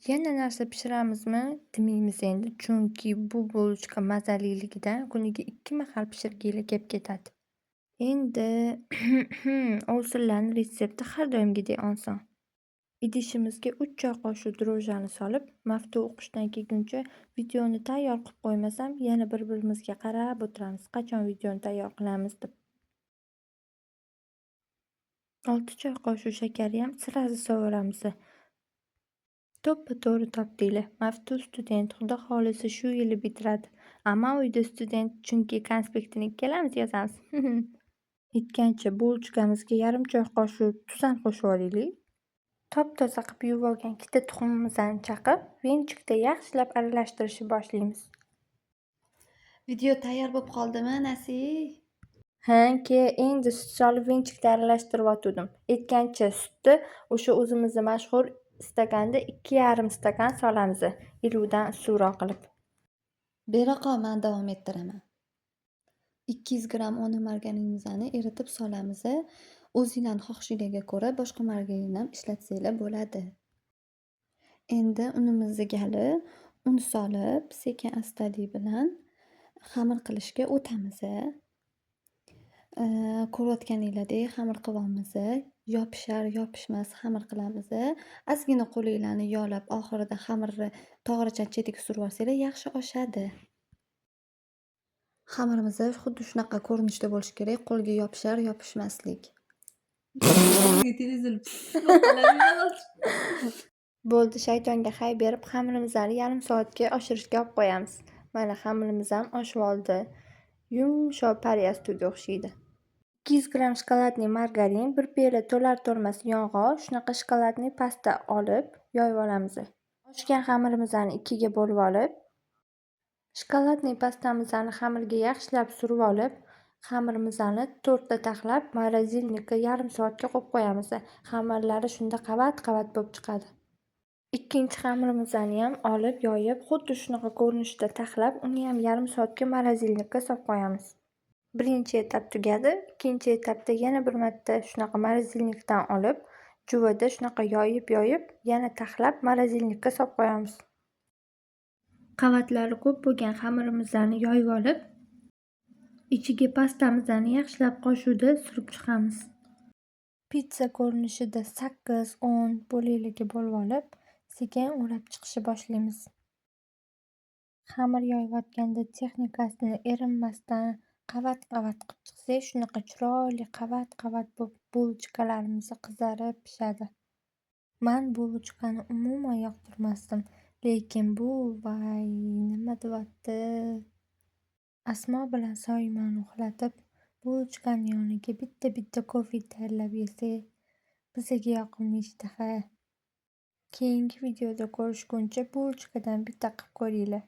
Yana narsa pishiramizmi demaymiz endi, chunki bu булочка mazaliligidan kuniga 2 mahal pishirgili kelib ketadi. Endi ovsinlarni retsepti har doimgidek oson. Idishimizga 3 choy qoshiq drojjani solib, Maftu o'qishdan kelguncha videoni tayyor qilib qo'ymasam, yana bir-birimizga qarab o'tiramiz, qachon videoni tayyor qilamiz deb. 6 choy qoshiq shakarniyam сразу solvoramiz. To'ppa-to'g'ri topdinglar. Maftu student, Xudo xohlasa shu yili bitiradi. A man uyda student, chunki konspektini ikkalamiz yozamiz. Aytgancha, булочка mizga yarim choy qoshiq tuz ham qo'shib yuboraylik. Top-toza qilib yuvib olgan ikkita tuxumimizni chaqib, венчик da yaxshilab aralashtirishni boshlaymiz. Video tayyor bo'lib qoldimi, Nasi? Ha, endi sut solib венчик da aralashtiryotgandim. Aytgancha, sutni o'sha o'zimizni mashhur stakanda 2,5 stakan solamiz, iliqdan issiqroq qilib. Bera qol, man davom ettiraman. 200 gramm ona margarinimizni eritib solamiz. O'zinglarni xohishinglarga ko'ra boshqa margarin ham ishlatsanglar bo'ladi. Endi unimizni gali un solib, sekin astalik bilan xamir qilishga o'tamiz. Ko'rayotganinglardek xamir qilyapmiz. Yopishar yopishmas xamir qilamiz. Ozgina qo'linglarni yog'lab, oxirida xamirni tog'orachani chetiga surib yuborsanglar, yaxshi oshadi. Xamirimiz xuddi shunaqa ko'rinishda bo'lishi kerak, qo'lga yopishar yopishmaslik. Televizor. Bo'ldi, shaytonga hay berib, xamirimizni yarim soatga oshirishga olib qo'yamiz. Mana, xamirimiz ham oshib oldi. Yumshoq paryastuga o'xshaydi. 200 gramm шоколадный margarin, bir piyola to'lar-to'lmas yong'oq, shunaqa шоколадный pasta olib yoyib olamiz. Oshgan xamirimizni ikkiga bo'lib olib, шоколадный pastamizni xamirga yaxshilab surib olib, xamirimizni to'rtta taxlab, морозильник ka yarim soatga qo'yib qo'yamiz. Xamirlari shunda qavat-qavat bo'lib chiqadi. Ikkinchi xamirimizniyam olib yoyib, xuddi shunaqa ko'rinishda taxlab, uniyam yarim soatga морозильник ka solib qo'yamiz. Birinchi etap tugadi. Ikkinchi etapda yana bir marta shunaqa морозильник dan olib, juvada shunaqa yoyib-yoyib, yana taxlab морозильник ka solib qo'yamiz. Qavatlari ko'p bo'lgan xamirimizni yoyib olib, ichiga pastamizni yaxshilab qoshiqda surib chiqamiz. Pitsa ko'rinishida 8-10 bo'laklarga bo'lib olib, sekin o'rab chiqishni boshlaymiz. Xamir yoyayotganda texnikasini erinmasdan qavat-qavat qilib chiqsak, shunaqa chiroyli qavat-qavat bo'lib булочка larimiz qizarib pishadi. Man булочка ni umuman yoqtirmasdim, lekin bu, voy, nima deyapti. Asmo bilan Soyimani uxlatib, булочка ni yoniga bitta-bitta kofe tayyorlab yesak, bizaga yoqimli ishtaha. Keyingi videoda ko'rishguncha булочка dan bitta qilib ko'ringlar.